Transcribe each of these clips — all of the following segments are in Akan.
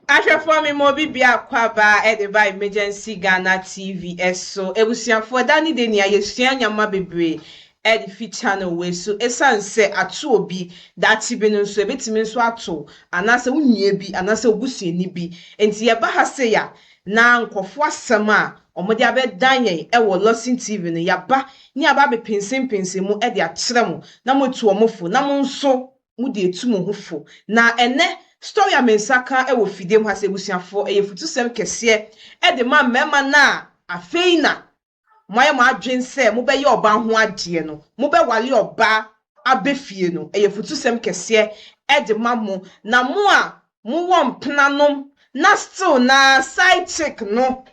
Ahwɛfoɔ me ma obi bia akwaaba de ba Emergency Ghana TV so. Abusuafoɔ da ne de nea yɛsua nneɛma bebree de fi channel wei so. Ɛsiane sɛ ato obi daakye bi no nso ebɛtumi nso ato anaasɛ wo nua bi anaasɛ wo busuani bi. Nti yɛba ha sei a na nkɔfoɔ asɛm a wɔde abɛdan yɛn wɔ Lawson TV no yɛaba ne aba abɛpɛnsɛmpɛnsɛm mu de akyerɛ mo na moatu wɔn fo na mo nso mode etu mo ho fo. Na ɛnɛ story a me nsa ka wɔ fidie mu ha sɛ abusuafoɔ ɛyɛ futusɛm kɛseɛ de ma mmarima no a afei na moayɛ mo adwene sɛ mobɛyɛ ɔbaa ho adeɛ no, mobɛwale ɔbaa abɛ fie no, ɛyɛ futusɛm kɛseɛ de ma mo. Na mo a mowɔ mpenanom na still na side chick no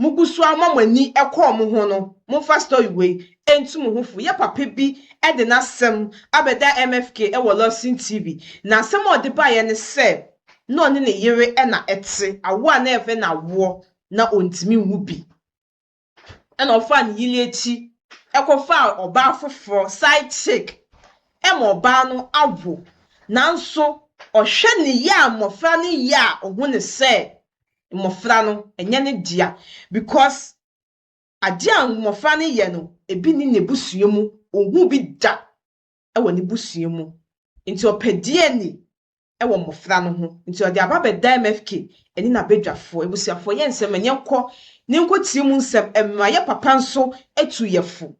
mugu so ama mo ani kɔɔ mo ho no, momfa story wei ntu mo ho fo. Yɛ papa bi de n'asɛm abɛda MFK wɔ Lawson TV. Na asɛm a ɔde baeɛ ne sɛ na ɔne ne yere na ɛte awo a na ɛfɛ na awoɔ na ɔntumi nwu bi. Ɛna ɔfaa ne yere akyi ɛkɔfaa ɔbaa foforɔ side chick ɛma ɔbaa no awo. Nanso ɔhwɛ ne yɛ a mmɔfra no yɛ a ɔhu ne sɛ mmɔfra no ɛnyɛ ne dea because adeɛ a mmɔfra no yɛ no ebi ni n'abusua mu ohun bi da ɛwɔ ne busua mu nti ɔpɛ DNA ɛwɔ mmɔfra no ho nti ɔde aba bɛda MFK ɛne n'abadwafoɔ abusuafoɔ yɛ nsɛm ɛnyɛ nkɔ ne nkɔtie mu nsɛm ɛma yɛ papa nso etu yɛ fo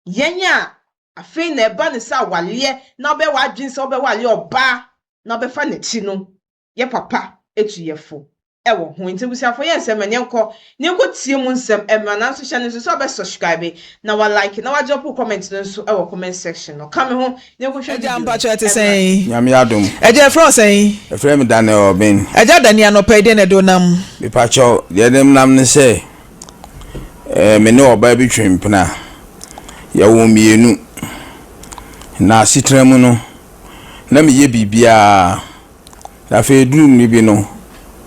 yɛn a afei na ɛba ne sɛ awaleɛ na ɔbɛwɔ adwene sɛ ɔbɛwale ɔbaa na ɔbɛfa n'akyi no yɛ papa etu yɛ fo ɛwɔ ho nti abusuafoɔ yɛ nsɛm ɛnyɛ nkɔ ne nkɔtie mu nsɛm ɛmra nanso hyɛ no nso sɛ ɔbɛ subscribe na wa like na wa drop comment no nso ɛwɔ comment section no ka me ho ne nkɔhwɛ Agya video mpakyɛ te sɛn? Nyame adom. Agya ɛfrɛ wo sɛn? Ɛfrɛ me Daniel Ɔben. Agya Daniel anɔpa yi deɛ na ɛde wo nam? Mepakyɛw deɛ ɛde nam ne sɛ me ne ɔbaa bi twe mpena. Yɛwɔ mmienu. Na asetena mu no, na meyɛ biribiara. Na afei duru mmere bi no,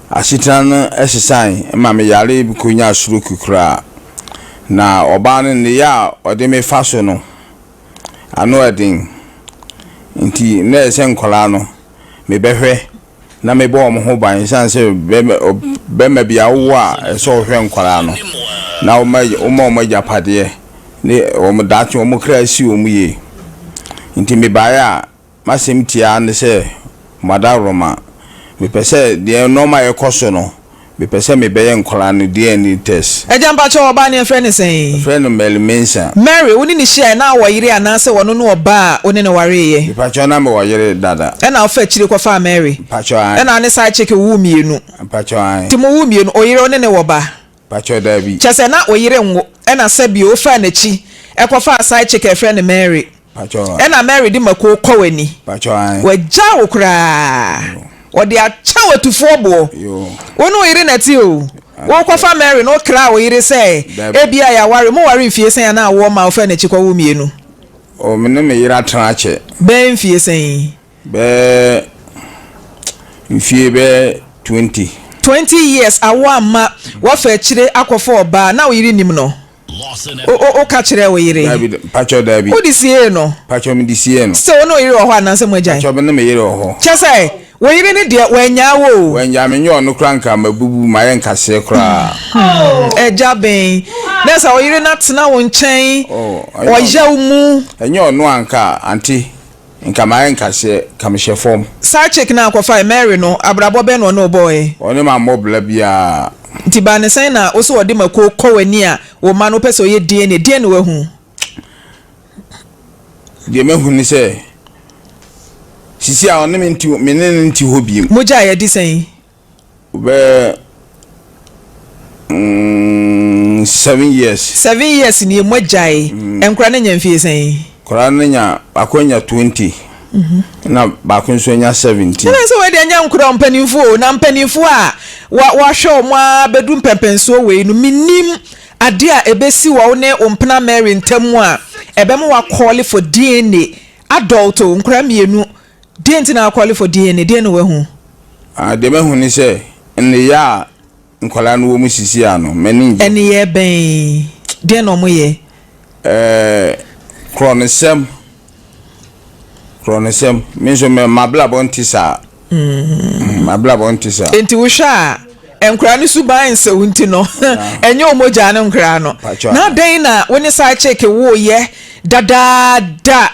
asetena no sesae ma meyare kɔnyaa stroke koraa. Na ɔbaa no nneyɛɛ a ɔde me fa so no, ano ɛden. Nti na ɛsɛ sɛ nkwadaa no, mebɛhwɛ na mebɔ wɔn ho ban ɛsiane sɛ bɛrima bi awo a ɛsɛ sɛ ɔhwɛ nkwadaa no na woma wɔn agyapadeɛ ne wɔn daakye wɔn kra si wɔn yie. Nti mebaeɛ a m'asɛm tia ne sɛ madaworoma mepɛ sɛ deɛ nneɛma a ɛkɔ so no mepɛ sɛ mebɛyɛ nkwadaa no DNA test. Agya mpakyɛ ɔbaa ne ɛfrɛ ne sɛn? Ɛfrɛ no Mary Mensah. Mary, wo ne ne hyia na wɔ yere anaasɛ wɔno ne ɔbaa a wo ne ne wareeɛ? Mepakyɛw na mewɔ yere dada. Ɛna wofa akyire kɔfaa Mary? Mpakyɛw ae. Ɛna ne side chick wo mmienu? Mpakyɛw ae. Nti mo wo mmienu, oyere wo ne ne wɔ ba? Mpakyɛw daabi. Kyɛ sɛ na oyere nwo ɛna sɛbio wofaa n'akyi ɛkɔfaa side chick a ɛfrɛ no Mary. Mpakyɛw. Ɛna Mary de mako kɔ w'ani. Mpakyɛw ae. Wagya wo koraa. Wɔde akyɛ wo atufoɔ boɔ. Wo ne wo yere na ɛte o. Wokɔfa Mary no wokra wo yere sɛ ebia yɛaware mo ware mfie sɛn anaa awoɔ ma wofaa n'akyi kɔwo mmienu? O me ne me yere atena akyɛ. Bɛyɛ mfie sɛn? Bɛyɛ mfie bɛyɛ 20. 20 years awo amma wafa akyire akɔfa ɔbaa na wo yere nim no? Woka kyerɛ wo yere? Daabi, mpakyɛw daabi. Wode siee no? Mpakyɛw mede siee no. Sɛ wo ne wo yere wɔ hɔ anaasɛ mo agyae? Mpakyɛw me ne me yere wɔ hɔ. Kyɛ sɛ wo yere ne deɛ wannyaa wo o. Wannyaa me nyɛ ɔno koraa nka mabubu mayɛ nkaseɛ koraa. Agya ben na sɛ wo yere no atena wo nkyɛn ɔyaw mu. Ɛnyɛ ɔno anka ante nka mayɛ nkaseɛ ka mehyɛ fam. Saa chick no a akɔfae Mary no abrabɔ bɛn na ɔne wo bɔɔɛ? Ɔne me ammɔ bra biara. Nti baa ne sɛn na wo sɛ ɔde mako kɔ w'ani a wo mma no wopɛ sɛ ɔyɛ DNA deɛn na wahu? Deɛ mahu ne sɛ sisi a ɔne me nti me ne no nti hɔ biem. Mogya a yɛdi sɛn? Bɛɛ 7 years. 7 years ni emu agyae. Nkora no nya mfie sɛn? Nkora no nya baako anya 20 na baako nso anya 17. Ɛna sɛ wɔde anya nkora mpanimfoɔ o na mpanimfoɔ a wahwɛ wɔn a bɛdu mpɛmpɛnsoɔ wei no menim adeɛ a ɛbɛsi wɔ wo ne wo mpena Mary ntam a ɛbɛma wa call for DNA adult o nkora mmienu deɛ nti na wa call for DNA deɛ na wahu? Deɛ mahu ne sɛ nneyɛ a nkwadaa no wɔ mu sisi a no m'ani ngye. Ɛneyɛ bɛn deɛ na ɔmo yɛ? Korɔnosɛm korɔnosɛm me nso mabrabɔ nte saa. M'abrabɔ nte saa. Enti wohwɛ a, nkwadaa no suban nsɛ wo nti no, ɛnyɛ wo mogya ne nkwadaa no. Na adɛn na wo ne side chick woyɛ dadaada?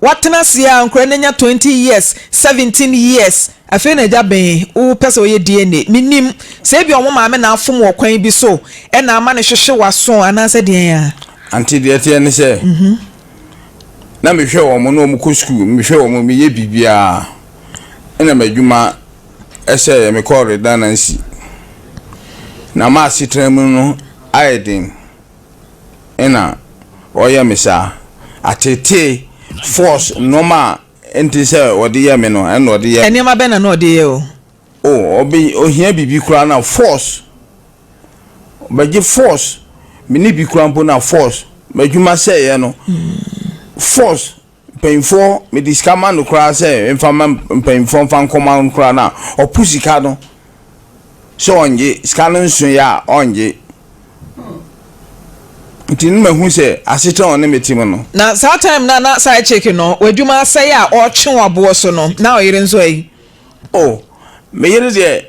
Woatena ase a nkwadaa no anya 20 years, 17 years, afei na agya ben wopɛ sɛ woyɛ DNA. Mennim sɛ ebia wɔn maame na afom wɔ kwan bi so na ama no hwehwe w'aso anaasɛ deɛn a. Ante deɛ ɛteɛ ne sɛ, na mehwɛ wɔn na wɔkɔ sukuu, mehwɛ wɔn, meyɛ biribiara. Ɛna m'adwuma sɛeɛ, mekɔɔ redundancy. Na m'asetena mu no ayɛ den, ɛna wɔyɛ me saa. Ateetee, force, nneɛma a ɛnte sɛ wɔde yɛ me no, ɛna wɔde yɛ me. Nneɛma bɛn na na ɔde yɛ wo? Oh, ɔbɛ, ohia biribi koraa na force. Ɔbɛgye force. Me ne bi koraa mpo na force. M'adwuma sɛeɛ no, force. Mpanyinfoɔ, mede sika ma no koraa sɛ mfa ma mpanyinfoɔ mfa nkɔma no koraa no a, ɔpo sika no sɛ ɔngye. Sika no nsoeɛ a, ɔngye. Nti no mahu sɛ asetena a ɔne me te mu no. Na saa time no a na side chick no w'adwuma asɛe a ɔretwe wo aboɔ so no, na ɔyere nso ayi? Oh, me yere deɛ,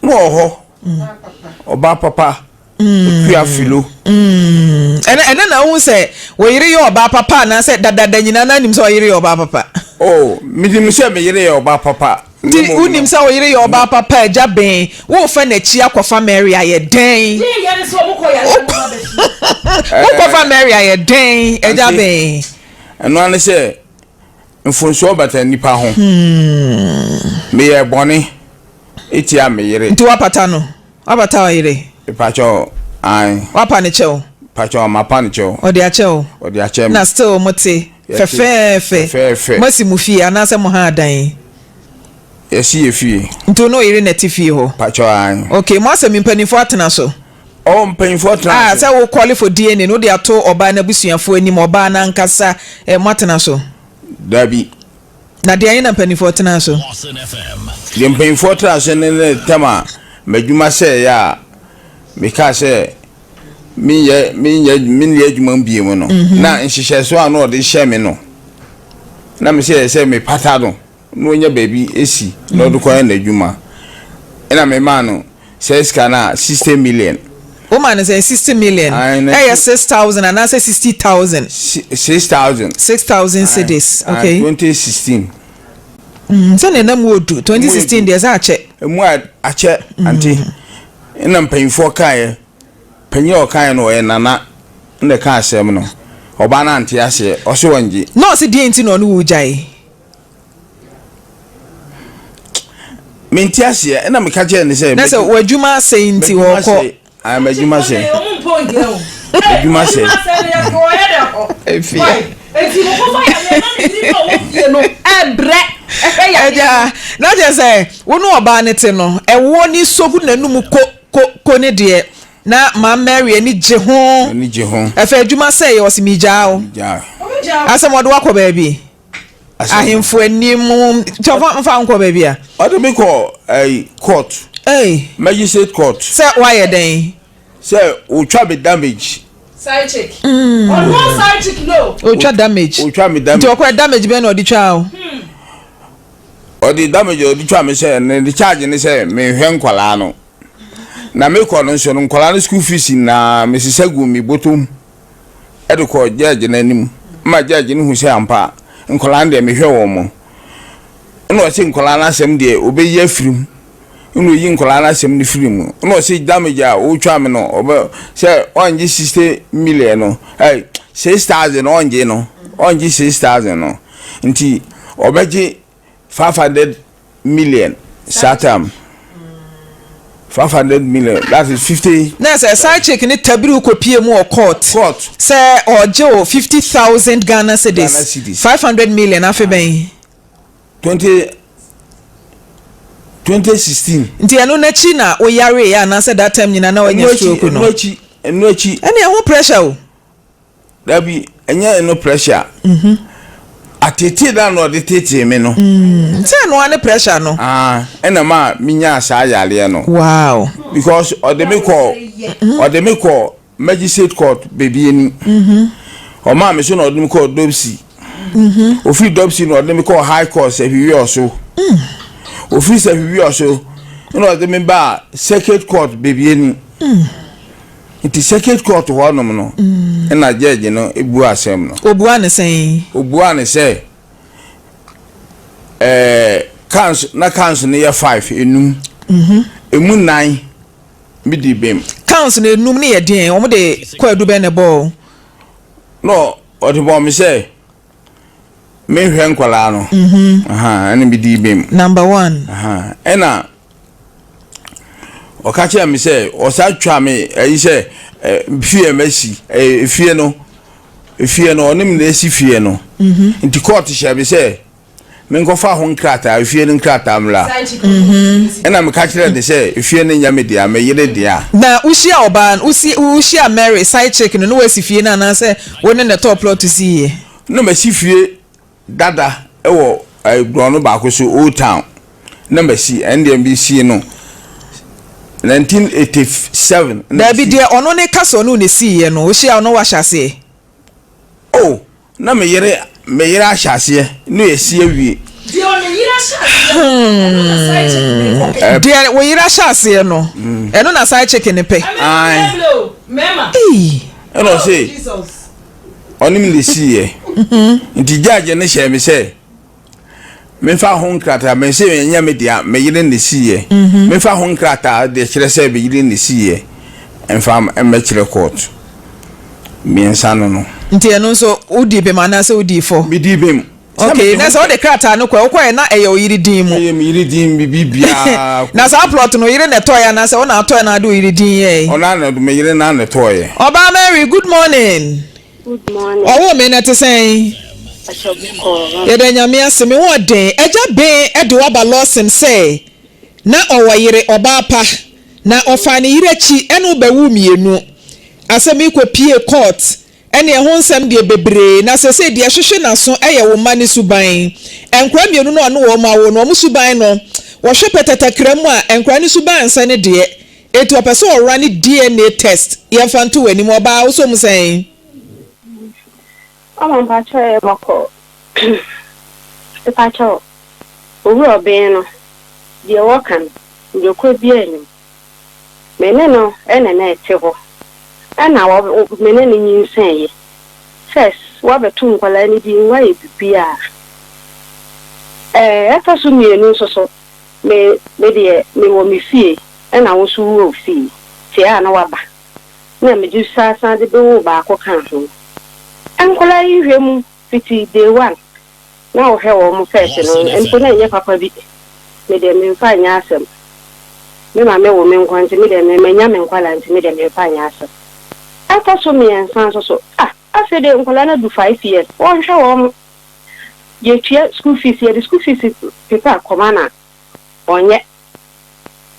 na ɔwɔ hɔ. Ɔbaa papa. Akua Philo. Ɛnɛ ɛnɛ na wohu sɛ wo yere yɛ ɔbaa papa anaasɛ dadaada nyinaa na nim sɛ ɔyere yɛ ɔbaa papa? Oh, menim sɛ me yere yɛ ɔbaa papa. Nti wonim sɛ wo yere yɛ ɔbaa papa agya ben worefa n'akyi akɔfa Mary ayɛ dɛn? Wokɔfa Mary ayɛ dɛn agya ben? Ɛno ara ne sɛ mfomsoɔ bata nnipa ho. Meyɛɛ bɔne tia me yere. Nti woapata no? Wapata wo yere? Mepakyɛw, ae. Wapa no kyɛw? Mepakyɛw, mapa no kyɛw. Ɔde akyɛ wo? Ɔde akyɛ me. Na still mo te? Fɛfɛɛfɛ. Fɛfɛɛfɛ. Moasi mo fie anaasɛ mo ha adan? Yɛasi yɛ fie. Nti wo ne wo yere na ɛte fie hɔ? Mepakyɛw, ae. Okay, mo asɛm mpanimfoɔ atena so? Oh, mpanyinfoɔ tena Ah, so. sɛ wo call for DNA no, wode ato ɔbaa no abusuafoɔ anim, ɔbaa no ankasa, eh, moatena so? Dabi. Na deɛn na mpanimfoɔ tenaa so? Deɛ mpanimfoɔ tenaa so ne ne tam a m'adwuma sɛeɛ a mekaa sɛ menyɛ menyɛ menyɛ adwuma mu bio no mhm. na nhyehyɛsoɔ a na ɔde hyɛ me no na me sɛ sɛ mepata no na ɔnya baabi esi na ɔde kɔyɛ n'adwuma ɛna memaa no Sɛ sika no a, 60 million. Wo ma no sɛn? 60 million? Ɛyɛ 6,000 anaasɛ 60,000? 6,000. 6,000 cedis, okay. 2016. Sɛnea na mu odu, 2016 deɛ sɛ akyɛ. Emu akyɛ, ante. Ɛna mpanyinfoɔ kaeɛ, panyin a ɔkaeɛ no ɔyɛ nana na ɛka asɛm no. Ɔbaa no ante aseɛ, ɔse ɔngye. Na ɔse deɛ nti na ɔne wo gyae? Mente aseɛ ɛna meka kyerɛ ne sɛ. Na sɛ w'adwuma asɛe nti wɔkɔ. Ayi m'adwuma sɛ. M'adwuma sɛ. Ɛgya na kyerɛ sɛ wo ne ɔbaa no te no ɛwoɔ ne sogu n'anum ko ko ko ne deɛ na maame Mary ani gye ho. Ani gye ho. Ɛfɛ adwuma sɛ yɛ ɔsi mi gyaa o. Asɛm ɔde wakɔ baabi. Ahemfo anim nti ɔfa nfa nkɔ baabi a. Ɔde me kɔ ɛyi court. Ɛy. Magistrate court. Sɛ wayɛ dɛn. Sɛ otwa me damage. Side chick. Ɔno side chick no. Otwa damage. Otwa me damage. Nti ɔkɔ damage bɛn na ɔde twa o. Ɔde damage ɔde twa me sɛ ne charge ne sɛ mehwɛ nkwadaa no. Na mekɔ no nso no nkwadaa no school fees nyinaa mesesa gu me bɔtɔ mu. de kɔɔ gyɛɛgye no anim ma gyɛɛgye no hu sɛ ampa nkwadaa no deɛ mehwɛ wɔn mo. Ɛna ɔse nkwadaa no asɛm deɛ ɔbɛyi afiri mu. Ɛna ɔyi nkwadaa no asɛm no firi mu. Ɛna ɔse damage a ɔretwa me no ɔbɛ sɛ ɔngye 60 million no ɛy 6000 ɔngye no ɔngye 6000 no nti ɔbɛgye 500 million saa time 500 million that is 50. Na sɛ side chick ne tabiri kɔ pie mu wɔ court. Court. Sɛ ɔgye o 50,000 Ghana cedis. Ghana cedis. 500 million afe bɛn. 20 2016. Nti ɛno n'akyi na wo yaree yɛ anaasɛ that time nyinaa na wanya stroke no. Ɛno akyi ɛno akyi. Ɛne ɛho pressure o. Dabi, ɛnyɛ ɛno pressure. Ateetee no a na ɔde teetee me no. Sɛ ɛno ara ne pressure no. Ah, ɛna ma menyaa saa yareɛ no. Wow. Because ɔde me kɔ, ɔde me kɔ magistrate court Bebiani. Ɔmaa me so na ɔde me kɔɔ Dopsy. Ofiri Dopsy na ɔde me kɔɔ high court Sɛhwiwiɔ so. Ofiri Sefwi Wiawso na ɔde me baa Circuit Court Bebiani. Nti Circuit Court hɔnom no na judge no bua asɛm no. Obua no sɛn? Obua no sɛ ɛɛ counts na counts no yɛ five enum. Emu nnan me di bem. Counts no enum no yɛ deɛn? Wɔn de kwaadu bɛn na ɛbɔɔ wo? Na ɔde bɔɔ me sɛ menhwɛ nkwadaa no. Ɛna me di bem. Number one. Ɛna ɔka kyerɛ me sɛ ɔsa twa me ɛyi sɛ fie masi efie no efie no ɔne me na esi fie no. Nti court hyɛ me sɛ menkɔfa ho nkrataa efie no nkrataa mmra. Ɛna meka kyerɛ ne sɛ efie no nyɛ me dea, me yere dea. Na wohyia ɔbaa no, wosi wohyia Mary side chick no na wasi fie no anaasɛ wo ne no tɔɔ plot siiɛ? Na masi fie dada wɔ borɔno baako so, Old Town. Na masi, ɛno deɛ mesii no 1987. Daabi, deɛ ɔno ne ka sɛ ɔne wo na esiiɛ no, wohyia no na wahyɛ aseɛ? Oh, na me yere me yere ahyɛ aseɛ na yɛasi awie. Deɛ ɔne yere ahyɛ aseɛ no, ɛno na side chick no kɔpɛ. Deɛ wo yere ahyɛ aseɛ no, ɛno na side chick no pɛ. Ei. Ɛna ɔse ɔne me na esiiɛ. Nti judge no hyɛɛ me sɛ. Memfa ho nkrataa, mese ɛnyɛ me dea, me yere na ɛsiiɛ. Memfa ho nkrataa deɛ kyerɛ sɛ me yere na ɛsiiɛ mfa mmɛkyerɛ court. Mmiɛnsa no no. Nti ɛno nso wodii bem anaasɛ wodii fɔ? Medii bem. Okay, na sɛ wode krataa no kɔɛ, wokɔɛ na ɛyɛ wo yere din mu? Ɛyɛ me yere din, me biribiara. Na saa plot no, wo yere na ɛtɔeɛ anaasɛ wo na wotɔeɛ na wode wo yere din yɛe? Ɔno ara na, me yere no ara na ɛtɔeɛ. Ɔbaa Mary, good morning. Good morning. Ɔwoo me na ɛte sɛn? Akyɛ bɔkɔɔ. Yɛda Nyame ase. Me ho ɔden. Agya Ben de wo aba Lawson sɛ na ɔwɔ yere, ɔbaa pa. Na ɔfaa ne yere akyi ɛne wo bɛwoo mienu. Asɛm yi kɔ pie court ɛne ɛho nsɛm deɛ bebree. Na sesei deɛ ɛhwehwe n'aso ɛyɛ wo mma no suban. Nkwadaa mienu no a ɔne wɔn awo no, wɔn suban no, wɔhwɛ pɛtɛtɛkra mu a, nkwadaa no suban nsɛ ne deɛ. Enti ɔpɛ sɛ ɔra ne DNA test yɛmfa nto w'anim ɔbaa wosɔ mu sɛn? Mama mpakyɛw ɛyɛ bɔkɔɔ mepakyɛw owura ɔben no deɛ wɔka no nokorɛ biaa nnim me ne no na na ɛte hɔ ɛna me ne no nyinsɛn yɛ first wabɛto nkwadaa no din wayɛ bibiaa ɛɛ ɛtɔ so mienu nso so Me me deɛ me wɔ me fie ɛna wo nso wo wɔ wo fie nti ɛa na waba na me de saa san de bɛwoo baako kaa ho. Nkwadaa yi hwɛ mu fiti day one na wo hwɛ wɔn first no mpo na ɛnyɛ papa bi me deɛ me nfa nyɛ asɛm me maame wo me nkoa nti me deɛ me manya me nkwadaa nti me deɛ me nfa nyɛ asɛm. Ɛtɔ so miɛnsa nso so ah afei deɛ nkwadaa no adu five years wɔnhwɛ wɔn. Yɛtua school fees, yɛde school fees pepa kɔma no a, ɔnyɛ.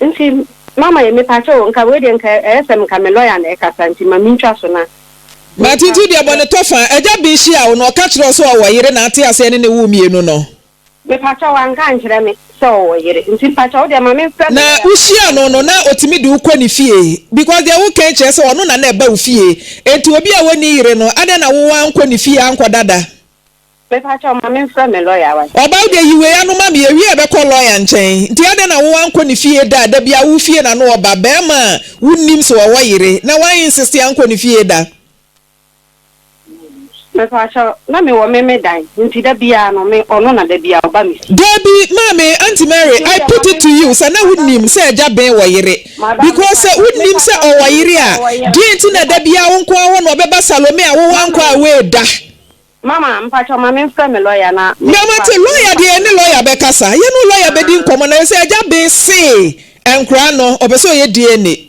Nti mama yɛ mepakyɛ o, nka wei deɛ nka ɛyɛ sɛ nka me lawyer na ɛkasa nti ma mentwa so na Mate menka. nti wodeɛ bɔ ne tɔfa. Agya bi hyia wo no ɔka kyerɛ wo sɛ ɔwɔ yere na ate aseɛ ne ne woo mienu no? Mepakyɛ wanka ankyerɛ me sɛ ɔwɔ yere nti mpakyɛ wodeɛ ma memfrɛ me Na lawyer na wohyia no no na ɔtumi de wo kɔ ne fie? Because deɛ woka yi kyerɛ sɛ ɔno na na ɛba wo fie. Enti obi a ɔnni yere no adɛn na wo woankɔ ne fie ankɔda da? Mepakyɛw ma me nfrɛ me lawyer wai. Ɔbaa wo deɛ yi wei ano ma me yɛwie a yɛbɛkɔ lawyer nkyɛn nti adɛn na wo ankɔ ne fie da a da biaa wo fie na no ɔba bɛɛma a wo nnim sɛ ɔwɔ yere na wo insist ankɔ ne fie da. Mepakyɛw na me wɔ me me dan nti da biaa no me ɔno na da biaa ɔba me fie. Dabi maame aunty Mary Nti I wodeɛ ma put me it to you sɛ na wo madam nim sɛ agya Ben wɔ yere madam because sɛ mepakyɛw wo nim sɛ mepakyɛw ɔwɔ menim yere sɛ a ɔwɔ yere deɛn nti na da mepakyɛw biaa wo nkoaa hɔ na ɔbɛba Salome a wo mama ankɔ away da. Mama mpakyɛw ma me nfrɛ me lawyer na me Na nfa mate me lawyer nfa deɛ yɛne lawyer bɛkasa yɛne wo lawyer bɛdi nkɔmmɔ na sɛ agya Ben see nkoraa no ɔpɛ sɛ ɔyɛ DNA.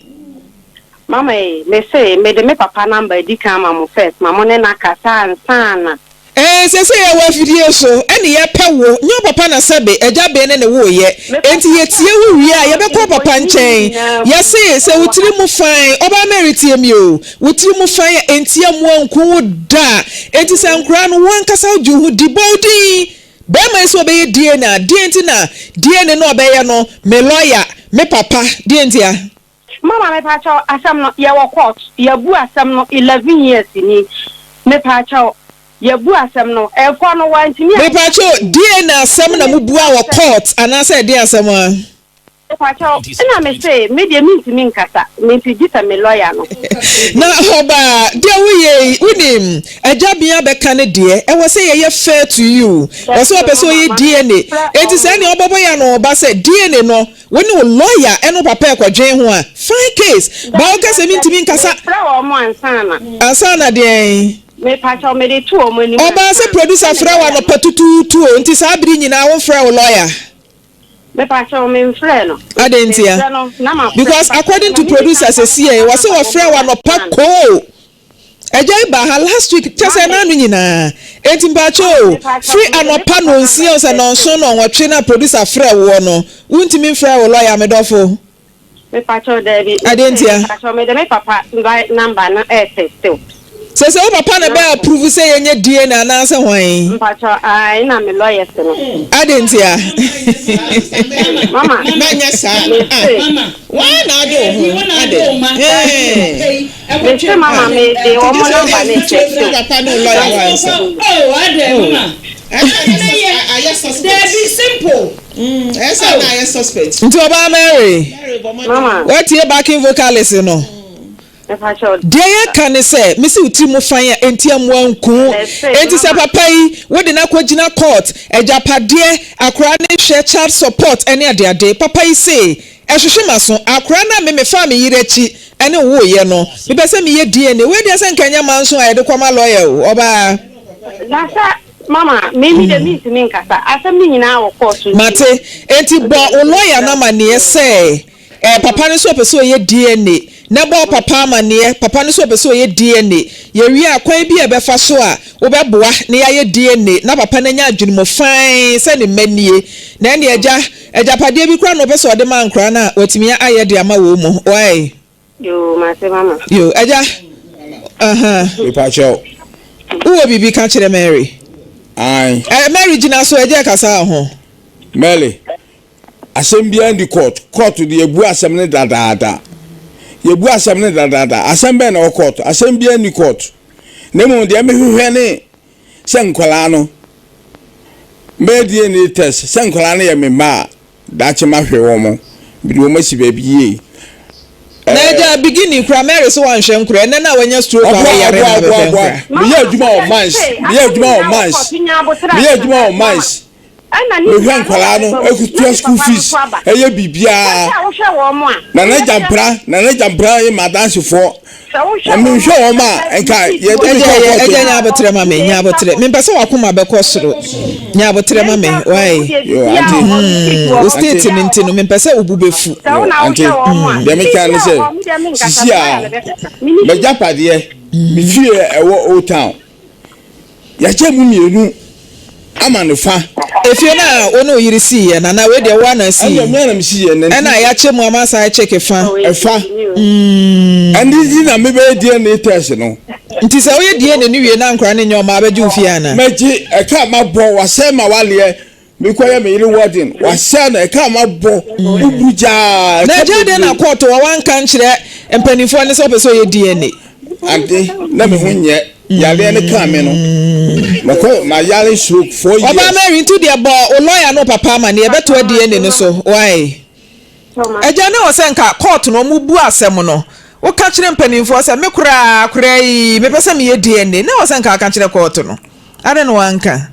Mama ei me se me de me papa number adi kan ama mo first ma mo ne no akasa ansa na. Ɛɛ sesei yɛwɔ afidie so ɛne yɛpɛ wo nyɛ wo papa na sɛbe agya Ben ne ne woo yɛ Me enti papa yɛtie wo wie a no yɛbɛkɔ wo papa mfonini nkyɛn nyinaa mu yɛse sɛ wo wɔ tiri ha. mu fine ɔbaa Mary tie me o Wo tiri mu fann a enti amoa nku wo da. Enti sɛ nkoraa no wo ankasa wogye wo ho di, bɔ wo din. Barima yi sɛ ɔbɛyɛ DNA a, deɛn nti na DNA no a ɔbɛyɛ no, me lawyer, me papa, deɛn ntia? Mama mepakyɛw asɛm no yɛwɔ court yɛabu asɛm no 11 years ni mepakyɛw. Yɛbu asɛm no, ɛkɔ no wantumi a. Mepakyɛw, DNA asɛm na mobua wɔ court anaasɛ ɛdeɛn asɛm a? Mepakyɛw, ɛna mese me deɛ mentumi nkasa, nti gye sɛ me lawyer no. Na ɔbaa, deɛ woyɛ yi, wonim, Agya Bia bɛka ne deɛ, ɛwɔ sɛ yɛyɛ fair to you, ɔse ɔpɛ sɛ ɔyɛ DNA, enti sɛ ɛneɛ ɔbɛbɔ yɛ ano ɔba sɛ DNA no, wo ne wo lawyer ɛne wo papa ɛkɔdwen ho a, fine case, but woka sɛ mentumi nkasa. Mefrɛ wɔn ansa na. Ansa na deɛn? Mepakyɛw mede to wɔn anim Ɔbaa sɛ ansa producer na frɛ wo lawyer no. anɔpa tutuutu o, nti saa bere nyinaa womfrɛɛ wo lawyer? Mepakyɛw memfrɛɛ no. Adɛn ntia? Mefrɛ no na mafrɛ Because mepakyɛw according na to medi producer kan sesie yi, fa wɔse number no wɔfrɛɛ wo ma anɔpa ansa na. koo. Agya yi baa ha last week, kyɛ sɛ Mame, ɛna ano nyinaa. Enti mpakyɛw mame o, mepakyɛw firi mede me anɔpa papa number nɔnsia o sɛ text nɔnson nɔnwɔtwe na producer frɛɛ woɔ no, wontumi mfrɛɛ wo lawyer medɔfo? Mepakyɛw daabi. Adeɛ Mese ntia? mepakyɛw mede me papa number no ɛɛtɛste wo. Sese wo papa na bɛ approve sɛ yɛnyɛ DNA anaasɛ hwan? Mpakyɛw ae na me lawyers no. Adeɛ ntia? Mama Mɛnyɛ saa mese. ah waa na ade wo ho ade eh. Mese mama mede Nti wɔn gye sɛ number no wode ɛɛtɛste wo. papa ne wo lawyer hɔ ansa. Oh ayɛ suspect. Ɛyɛ sɛ na ayɛ suspect. Nti ɔbaa Mary, Mama. woatie backing vocalist no? Deɛ yɛka ne sɛ, mese wo tiri mu fan a enti amoa nku wo. Enti sɛ papa yi, wode no akɔgyina court, agyapadeɛ, akwadaa no hwɛ, child support ne adeade. Papa yi se, ɛhwehwe m'aso, akwadaa no a me mefaa me yere akyi ne wo woeɛ no, mepɛ sɛ meyɛ DNA. Wei deɛ sɛ nka ɛnyɛ manso a yɛde kɔma lawyer o, ɔbaa. Na sɛ Mama, me me deɛ mentumi nkasa. Asɛm no nyinaa wɔ kɔɔto nti. Mate. Enti bɔ wo lɔya no amaneɛ sɛ eh, papa no nso ɔpɛ sɛ ɔyɛ DNA. Na bɔ wo papa amaneɛ, papa no nso ɔpɛ sɛ ɔyɛ DNA. Yɛwie a, kwan bi a ɛbɛfa so a wobɛboa na yɛayɛ DNA na papa no anya adwene mu fann sɛ ne mma nie. Na ɛnneɛ agya, agyapadeɛ bi koraa na ɔpɛ sɛ ɔde ma nkwadaa no a, watumi ayɛ de ama wɔn mu. Wai? Yoo mate mama. Yoo agya ahaa. Mepakyɛw. Wowɔ biribi ka kyerɛ Mary? Ae. Eh, Mary gyina so agya ɛkasa wɔ ho. Mary, asɛm biara ndi court. Court de yɛbu asɛm no dadaada. Yɛbu asɛm no dadaada. Asɛm bɛn na ɛwɔ court? Asɛm biara nni court. Na mmom deɛ mehwehwɛ ne sɛ nkwadaa no mɛyɛ DNA test sɛ nkwadaa no yɛ me mma a. Daakye mahwɛ wɔn, mede wɔn asi baabi yie. Na agya beginning kura Mary so wanhwɛ nkora ɛnɛ na wanya stroke a ɔyare na abɛhwɛ nkora. Meyɛ adwuma wɔ mines, meyɛ adwuma wɔ mines, meyɛ adwuma wɔ mines. Mehwɛ nkwadaa no, ɛkutua school fees, ɛyɛ biribiara. Nana Gyampra, Nana Gyampra yɛ m'adansefoɔ. Na menhwɛ wɔn a, nka yɛde me kɔ kɔɔto. Ɛgya nya abotrɛ ma me, nya abotrɛ. Mempɛ sɛ wakoma bɛkɔ soro. Nya abotrɛ ma me, why? Yo, ante. Hmm, wo state no nti no, mempɛ sɛ wo bo bɛfu. Yo, ante. Deɛ meka ne sɛ, sisi a, m'agyapadeɛ, me fie ɛwɔ Old Town. Yɛakyɛ mu mmienu ama no fa. Efie no a wo ne wo yere siiɛ no anaa wei deɛ wo ara na sii? Ɛnna me ara na mesiiɛ na nti. Ɛnna yɛakyɛ mu ama side chick fa. Ɛfa. Ɛno nti na mebɛyɛ DNA test no. Nti sɛ woyɛ DNA no wie na nkwadaa no nyɛ ɔma abɛgye wo fie anaa? Mɛgye, ɛka a mabɔ, wasɛe m'awaleɛ. Mekɔyɛ me yere warden, wahyɛ no ɛka a mabɔ buburu gyaa. Na agya dɛn na kɔɔto hɔ wanka nkyerɛ mpanimfoɔ no sɛ ɔpɛ sɛ ɔyɛ DNA? Ade na me ho nyɛ yareɛ no kaa me no mɛkɔ mayare stroke 4 years. Ɔbaa Mary nti deɛ bɔ wo lawyer ne wo papa amaneɛ bɛtoa DNA no so why? Agya na ɔsɛ nka court no ɔmo bu asɛm no woka kyerɛ mpanimfoɔ sɛ me koraa koraa yi mepɛ sɛ meyɛ DNA na ɔsɛ nka aka kyerɛ court no adɛn na wanka?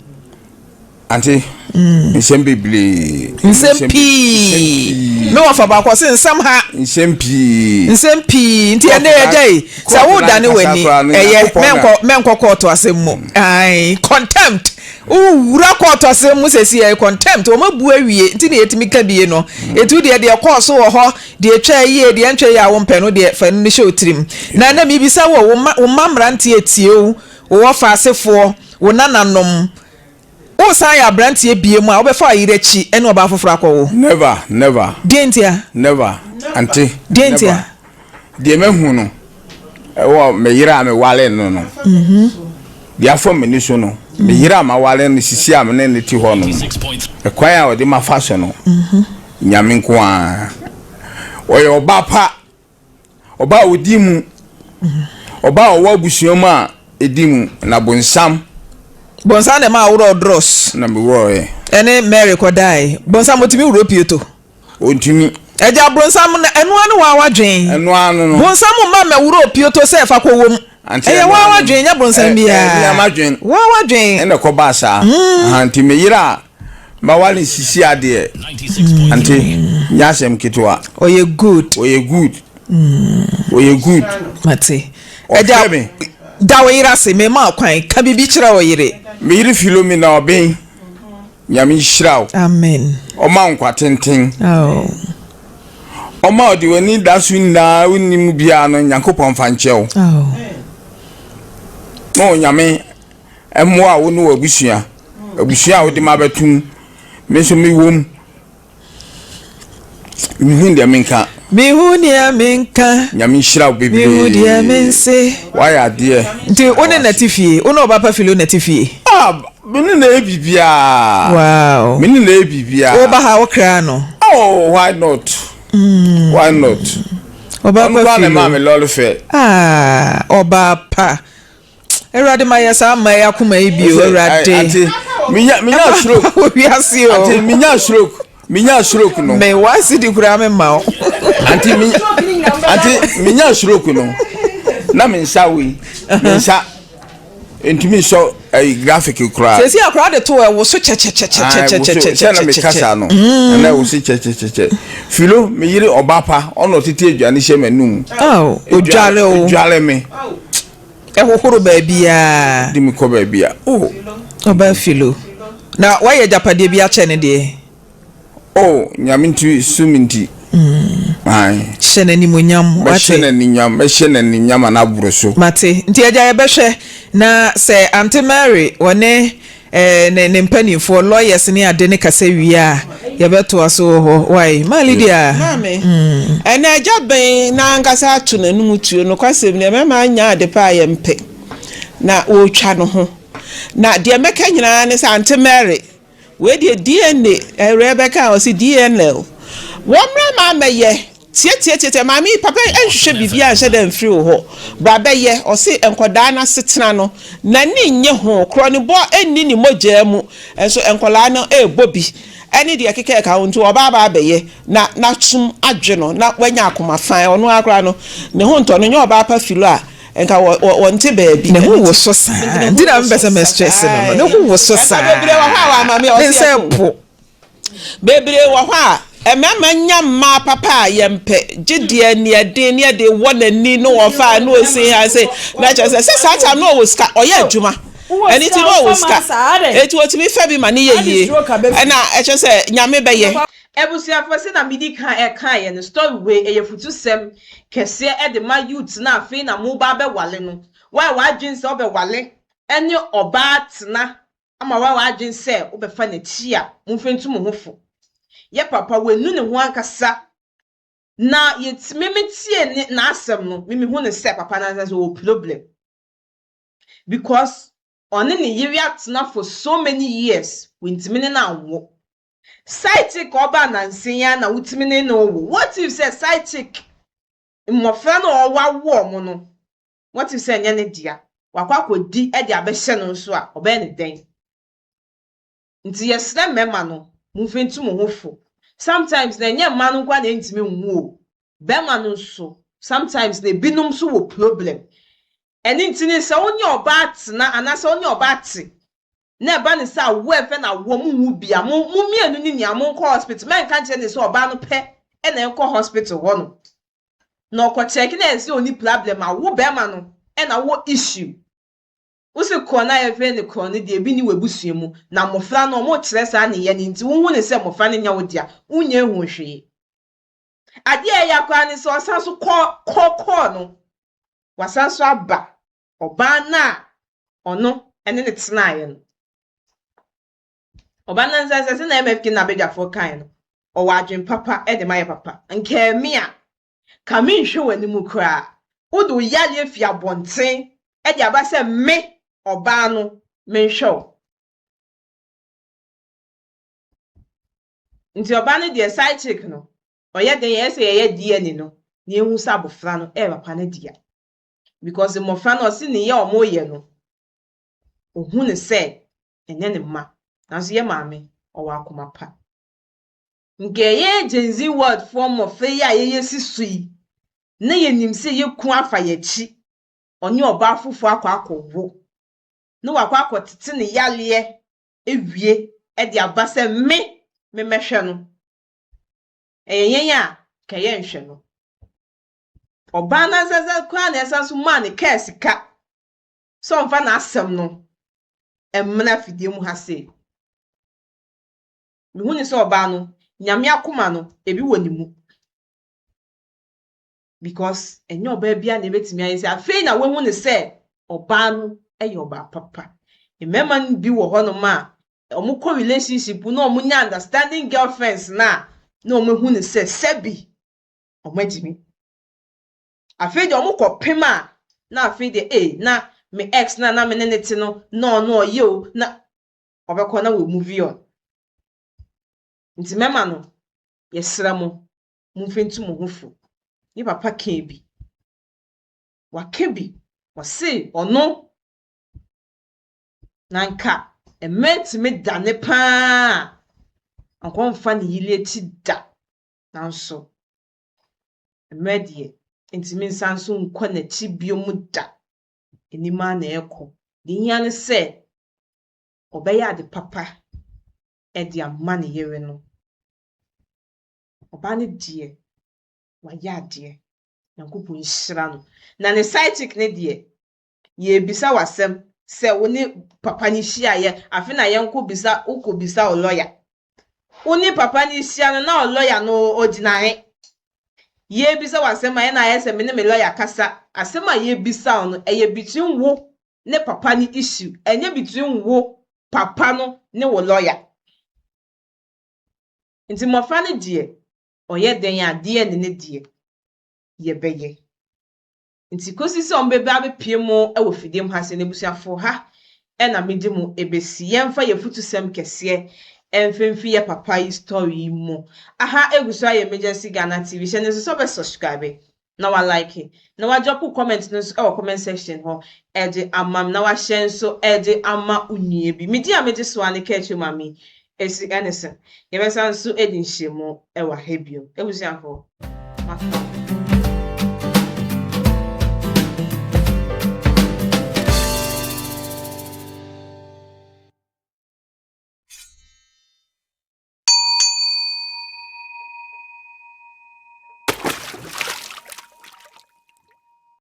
Ante, nsɛm bebree. Nsɛm pii. Me wɔfa baako ɔse nsɛm ha. Nsɛm pii. Nsɛm pii. Nti ɛnɛ yɛ gya yi sɛ wodane w'ani ɛyɛ mɛnkɔ mɛnkɔ kɔɔto asɛm mu. Ayi contempt. Wowura kɔɔto asɛm mu sɛsi yɛ contempt. Wɔn abu awie nti na yɛtumi ka bie no. Etu deɛ deɛ kɔɔ so wɔ hɔ deɛ etwa yie deɛ ntwa yie a wompɛ no deɛ fa no hyɛ otirim. Na ɛnɛ mibisa wɔ wo mma wo mma mmeranteɛ tie wo wo wɔfa asefoɔ wo nananom. Woresan ayɛ aberanteɛ biom a, wobɛfa wo yere akyi ne ɔbaa foforɔ akɔwo? Never, never. Deɛ ntia? Never, ante. Deɛ ntia? Deɛ mahu no, ɛwɔ me yere a mewale no no, deɛ afa m'ani so no, me yere a mawale no sisi a me ne no te hɔ no, ɛkwan a ɔde mafa so no, Nyame nko ara. Ɔyɛ ɔbaa pa. Ɔbaa a ɔdi mu. Ɔbaa a ɔwɔ abusua mu a ɛdi mu. Na bonsam. Bonsam na ɛma aworɔɔ drɔs. Na meworɔɔɛ. Ɛne Mary kɔdae. Bonsam otumi worɔ pieto? Ontumi. Agya bronsam no ɛno ara ne waa wadwen. Ɛno ara no no. Bonsam mma mmɛworɔ pieto sɛ fa kɔ wom. Ante Ɛyɛ ɛno waa ara no. wadwen nyɛ bronsam Ɛ biara. ɛyɛ me ara m'adwen. Waa wadwen. Ɛna ɛkɔbaa saa. Ahaa nti me yere a maware no sisi adeɛ. Ante nyɛ asɛm ketewa. Ɔyɛ good. Ɔyɛ good. Ɔyɛ good. Mate. Agya Ɔfrɛ me. da wo yere ase mema wo kwan ka biribi kyerɛ wo yere. Me yere Philomena Ɔben. Nyame nhyira wo. Amen. Ɔma wo nkwa tenten. Oh. Ɔma ɔde w'ani da so nyinaa wonni mu biara no Nyankopɔn mfa nkyɛ wo. Oh. Na Onyame mmoa wo ne w'abusua. Abusua a wode ma bɛtom. Me nso mewɔ mu. Mehu deɛ menka. Mehu deɛ menka. Nyame nhyira wo bebree. Mehu deɛ mense. Wayɛ adeɛ. Nti wo ne nate fie? Wo ne ɔba pa Philo nate fie? Ah, me ne na yɛ biribiara. Wow. Me ne na yɛ biribiara. Wo ba ha wo kra no? Oh, why not? Mm. Why not? Ɔba pa Philo. Ɔno na maa me lɔre fɛ. Ah, ɔba pa. Awurade ma yɛ saa mma yi akoma yi bio Awurade. Ante minya minya stroke. Wɔ wiase o. Ante minya stroke minya stroke no. Me wa si di koraa me ma o. Ante mi ante minya stroke no. Na me nsa wei me nsa ntumi nsɔ ɛyi graphic koraa. Sɛsi akora de to ɛwo so kyɛkyɛkyɛkyɛkyɛkyɛkyɛ. Sɛ na me kasa no ɛna ɛwo so kyɛkyɛkyɛkyɛ. Filo me yere ɔba pa ɔna ɔtete aduane hyɛ m'anum. Odware o. Odware me. Ɛhohoro baabiara. Di me kɔ baabi a oh. Ɔbaa Philo. Na wayɛ agyapadeɛ bi akyɛ no deɛ. Oh Nyame nti so me nti. Ae. Hyɛ no animuonyam wate. Mɛhyɛ no animuonyam mɛhyɛ no animuonyam ana aboro so. Mate nti agya yɛbɛhwɛ na sɛ Ante Mary wɔne Eh, ne ne mpanimfoɔ, lawyers ne ade ne kasa wie a, yɛbɛtoa so wɔ hɔ. Wai, Maa Lydia. Maame, ɛnɛ agya bɛn na ankasa ato n'anum tuo? Nokwasɛm ni, mmarima anya ade pa a yɛmpɛ, na wɔretwa no ho. Na deɛ mɛka nyinaa ne sɛ, Ante Mary, wei deɛ DNA, awuraa bɛka a ɔse DNL, wɔmmra ma mɛyɛ Tiatiatiatia, maame yi, papa yi nhwehwɛ biribiara nhyɛ da mfiri wo hɔ. Bra bɛyɛ. Ɔse nkwadaa no asetena no, n'ani nnye ho. Korɔnebɔ nni ne mogyaa mu. Nso nkwadaa no rebɔ bi ne deɛ ɛkeka ɛka ho nti ɔba aba abɛyɛ na n'asom adwe no na wanya akoma fann. Ɔno ara koraa no, ne ho ntɔ no. Nyɛ ɔbaa pa filo a, nka wɔ, wɔ, wɔnte baabi. Ne ho woso saa. Nti na mepɛ sɛ mɛ stress no no. Ne ho woso saa. Nka bebree wɔ hɔ a wɔama me a Ne ɔse nsa ɛpo. ɛpo. Bebree wɔ hɔ a, mmarima nya mmaa papa a yɛmpɛ, gye deɛ neɛ den neɛ de wɔ n'ani na ɔfa a na ɔsi ha se na kyerɛ sɛ sɛ saa time na ɔwɔ sika ɔyɛ adwuma ɛne ti na ɔwɔ sika eti otumi fɛ bi ma ne yɛ yie ɛna ɛkyerɛ sɛ nyame bɛyɛ. Abusuafoɔ sɛna medi kan ɛkaeɛ no story wei ɛyɛ futusɛm kɛseɛ ɛde ma youth no a afei na moba abɛwale no woayɛ w'adwene sɛ wobɛwale ɛne ɔbaa tena ama woayɛ w'adwene sɛ wobɛfa n'akyi a, momfa ntu mo ho fo. Yɛ papa, wanu ne ho ankasa, na yɛtumi me tie ne n'asɛm no, me mehu no sɛ papa no ankasa ɔwɔ problem. Because ɔne ne yere atena for so many years, wantumi ne no anwo. Side chick a ɔbaa nansa yi ara na wotumi ne no wo. What if sɛ side chick mmɔfra no a ɔwawo wɔn no, What if sɛ ɛnyɛ ne dea, wakɔ akɔdi de abɛhyɛ no nso a, ɔbɛyɛ no dɛn? Nti yɛsrɛ mmarima no, momfa ntu mo ho fo. Sometimes no ɛnyɛ mmaa no nko ara na ɛntumi nwo o, barima no nso sometimes no ebinom nso wɔ problem. Ɛno nti no sɛ wo ne ɔbaa tena anaasɛ wo ne ɔbaa te na ɛba no sɛ awoɔ ɛfɛ na awoɔ mo nwo bi a, mo mo mmienu no nyinaa monkɔ hospital. Mɛnka nkyerɛ no sɛ ɔbaa no pɛ na ɛnkɔ hospital hɔ no. Na ɔkɔ check na ɛsɛ ɔni problem a wo bɛɛma no ɛna wowɔ issue. Wose korɔ no a yɛfrɛ no korɔ no deɛ ebi nni w'abusua mu na mmɔfra no ɔmo kyerɛ saa nneyɛɛ no nti wohu no sɛ mmɔfra no nyɛ wo dea wonnya nhuu hwee. Adeɛ a ɛya koraa ne sɛ ɔsan so kɔ kɔ kɔɔ no wasan so aba ɔbaa no a ɔno ɛne no tenaeɛ no. Ɔba no nsa sɛ sɛnea MFK n'abadwafoɔ kaeɛ no, ɔwɔ adwene papa de ma yɛ papa. Nka ɛme a, ka menhwɛ w'anim koraa. Wode wo yareɛ fi abɔnten de aba sɛ me, ɔbaa no, menhwɛ wo. Nti ɔbaa no deɛ side chick no, ɔyɛ dɛn ɛyɛ sɛ yɛyɛ DNA no na yɛhu sɛ abɔfra no ɛyɛ papa no dea. Because mmɔfra no ɔse ne yɛ a wɔyɛ no, ɔhu no sɛ. Ɛnyɛ ne mma. Nanso yɛ maame, ɔwɔ akoma pa. Nka ɛyɛ Gen Z world foɔ mmɔfra yi a yɛyɛ si so yi, na yɛnim sɛ yɛku afa yɛakyi, ɔne ɔbaa foforɔ akɔ akɔwo, na wakɔ akɔtete ne yaleɛ ewie de aba sɛ me memmɛhwɛ no. Ɛyɛ yɛn a, ka yɛnhwɛ no. Ɔbaa no ankasa koraa na ɛsan so maa ne kaa sika sɛ ɔmfa n'asɛm no mmra afidie mu ha sei. Mehu ne sɛ ɔbaa no, Nyame akoma no, ebi wɔ ne mu. Because ɛnyɛ ɔbaa biara na ebetumi ayɛ sɛ afei na wahu ne sɛ ɔbaa no yɛ ɔbaa papa. Mmarima no bi wɔ hɔnom a wɔkɔ relationship na wɔnya understanding girlfriends na na wɔahu ne sɛ sɛbi wɔn agyimi. Afei deɛ wɔkɔpem a na afei deɛ ee na me ex na na me ne ne te no na ɔno ɔyɛ o na ɔbɛkɔ na wɔ move on. Nti mmarima no, yɛsrɛ mo, momfa ntu mo ho fo. Ne papa kaa bi. Waka bi. Ɔse ɔno na nka mmerɛ tumi dane paa anka ɔmfa ne yere akyi da. Nanso mmerɛ deɛ ntumi nsan so nkɔ n'akyi bio mu da. Anim ara na ɛrekɔ. Deɛ ehia ne sɛ ɔbɛyɛ ade papa de ama ne yere no. Ɔbaa no deɛ, wayɛ adeɛ. Nyankopɔn nhyira no. Na ne side chick ne deɛ, yɛrebisa w'asɛm sɛ wo ne papa no hyiaeɛ, afe na yɛnkɔ bisa, wokɔ bisa wo lawyer. Wo ne papa no hyia no, na wo lawyer no ɔgyina he? Yɛrebisa w'asɛm a, ɛna ayɛ sɛ me ne me lawyer kasa. Asɛm a yɛrebisa wo no, ɛyɛ between wo ne papa no issue, ɛnyɛ between wo papa no ne wo lawyer. Nti mmɔfra no deɛ, ɔyɛ dɛn a deɛ ne ne deɛ yɛbɛyɛ. Nti kosi sɛ ɔmo bɛba abɛpie mu wɔ fidie mu ha sɛ n'abusuafoɔ ha ɛna mede mo ebesi. Yɛmfa yɛ futusɛm kɛseɛ ɛmfimfi yɛ papa yi story yi mu. Aha egu so ayɛ Emergency Ghana TV. Hyɛ ne nso sɛ ɔbɛ subscribe na wa like na wa drop comment no nso ɛwɔ comment section hɔ ɛde ama m na wahyɛ nso ɛde ama onua bi. Medi a megye so a ne kɛkyɛ maame esi ɛne sɛ yɛbɛsa nso edi nhyiamu ɛwɔ ha bio. Abusuafoɔ, maka.